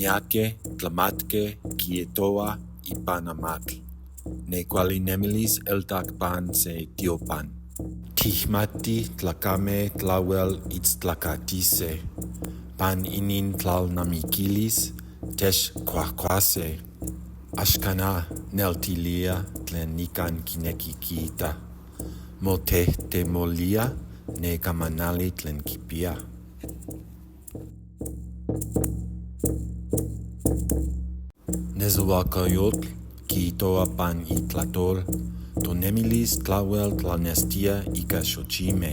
Miyaqui tlamatque quiijtohuaj ipan amatl. Ne cuali nemilis eltoc pan se tiopan. Tijmatij tlacame tlahuel itztlacatise. Pan inintlalnamiquilis techcuajcuase. Axcana neltilía tlen nican quinequi quiita. Motejtemolía ne camanali tlen quipiya. Nesohuacayotl quiijtohua pan itlatol, tonemilis tlahuel tlanestía ica xochime.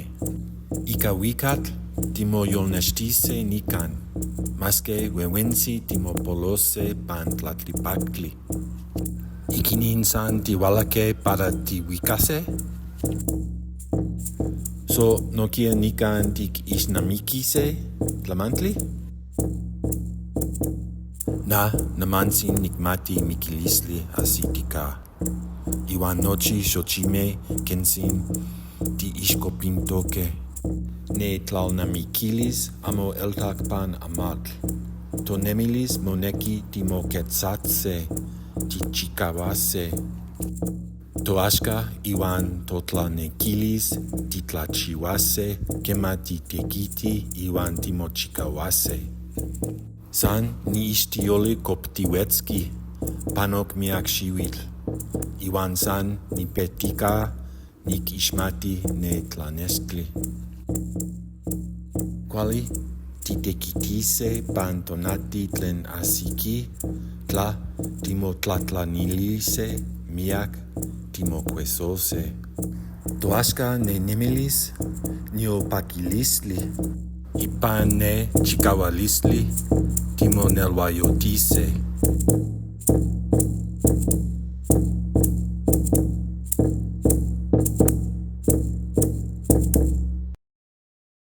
Ica huicatl timoyolnextise nican, masque huehuentzi timopolose pan tlaltipactli. ¿Iquinin san tihualajque para tihuicase? So nohquiya nican tiquixnamiquise tlamantli? Na nimantzi nijmati miquilistli ajsitica. Ihuan nochi xochime quentzi tiixcopintoque. Ne tlalnamiquilis amo eltoc pan amatl. Tonemilis monequi timoquetzase, tijchicahuase. Toaxca ihuan totlalnequilis titlachihuase quema titequitij ihuan timochicahuase. San niixtiyoli coptihuetzqui, panoc miyac xihuitl. Ihuan san nipejtica niquixmati ne tlanextli. Cuali titequitise pan tonati tlen ajsiqui, tla timotlatlanilise miyac, timocuesose. Toaxca ne nemilis, niopaquilistli. Ipan ne chicahualistli timonelhuayotise.